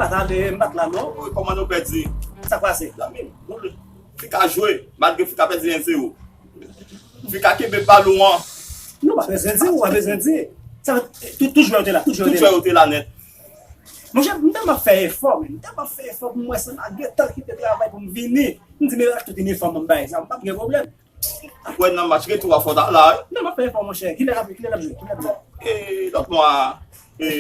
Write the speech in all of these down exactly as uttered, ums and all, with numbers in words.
Pa tande, m pa t la non. Kòman nou pèdi? Sa k pase? Zanmi m, nou Fika jwe, malgre Fika pèdi en zewo. Fika kenbe balon an. Non, pa bezwen di, ou pa bezwen di. Sa, tout, tout jwè yo te la, tout jwè yo Tout te jwè la. yo te la nèt. Monchè, m tèlman fè efò, men m tèlman fè efò pou m wè sa, malgre tan kite travay pou m vini. M di, men ak tout inifòm m bay sa, m p ap gen pwoblèm. Ou wè nan match retou a fò ta la, wi. Non, m ap fè efò, monchè. Kilè l ap, kilè l ap jwe? Kilè l ap jwe? E, lòt mwa, e,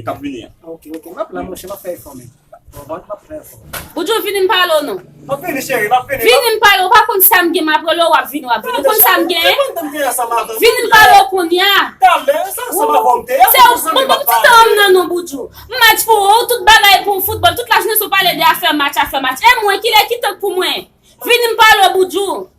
k ap vini an. Ok, ok, m ap la, monchè, m ap fè efò, men. Bon, m ap fè efò. Boudjou, vini m pale w non. M ap vini, cheri, m ap vini. Vini m pale w, ou pa konn sa m gen, m ap rele w, w ap vini, w ap vini. Ou konn sa m gen? Vini m pale w kounye a. Talè, sa, sa m ap vòm te. Se ou, bon, bon, ti tan m nan non, Boudjou. M match pou ou, tout bagay pou foutbòl, tout lajounen se w pale de afè match, afè match. E mwen, kilè ki tank pou mwen? Vini m pale w, Boudjou.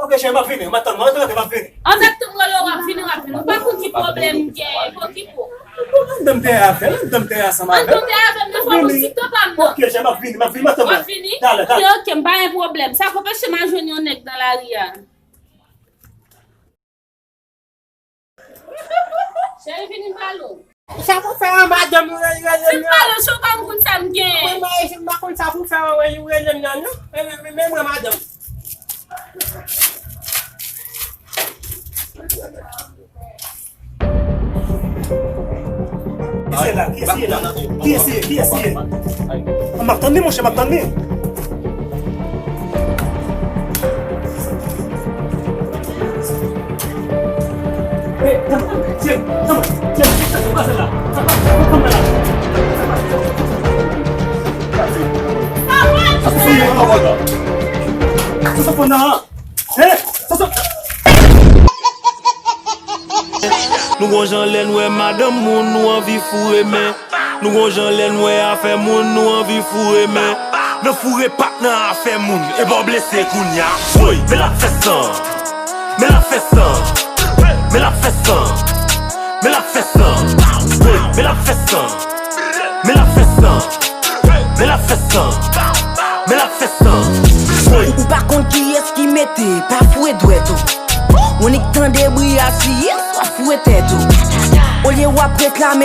Ok, cheri, m ap vini, m ap tann, m ap tann, m ap vini. An fèt, tout mwen lè w ap vini, w ap vini. Ou pa konn ki pwoblèm m gen, okipe w. Anndan m te avè l, anndan m te ansanm avè l. Anndan w te avè m, nan fwa pou si tan pa m nan. Ok, cheri, m ap vini, m ap vini, m ap tann. W ap vini? Talè, talè. Ok, ok, m pa gen pwoblèm. Sa k anpeche m al jwenn yon nèg nan lari a? Cheri, vini m pale w. Sa pou fè an madanm ou rele m nan? Vin pale w, se w pa m konn sa m gen. Mwen, mwen, si m pa konn sa pou fè an rele m nan, non. Men, men, men, men mwen madanm. Kiyès la? Kiyès ye la? Kiyès ye? Kiyès ye? M ap tann li, monchè, m ap tann li. Nou gon jan lè n wè madanm moun, nou anvi foure men. Nou gon jan lè n wè afè moun, nou anvi foure men. Nan foure pa t nan afè moun, e bò blese kounya. Woy, men l ap fè san. Men l ap fè san. Men l ap fè san. Men l ap fè san. Woy, men l ap fè san. Men l ap fè san. Men l ap fè san. Men l ap fè san. Woy. Ou pa konn kiyès ki mete pa foure dwèt ou. Ou nik tande bri a siye, w ap foure tèt ou. Olye w ap reklame.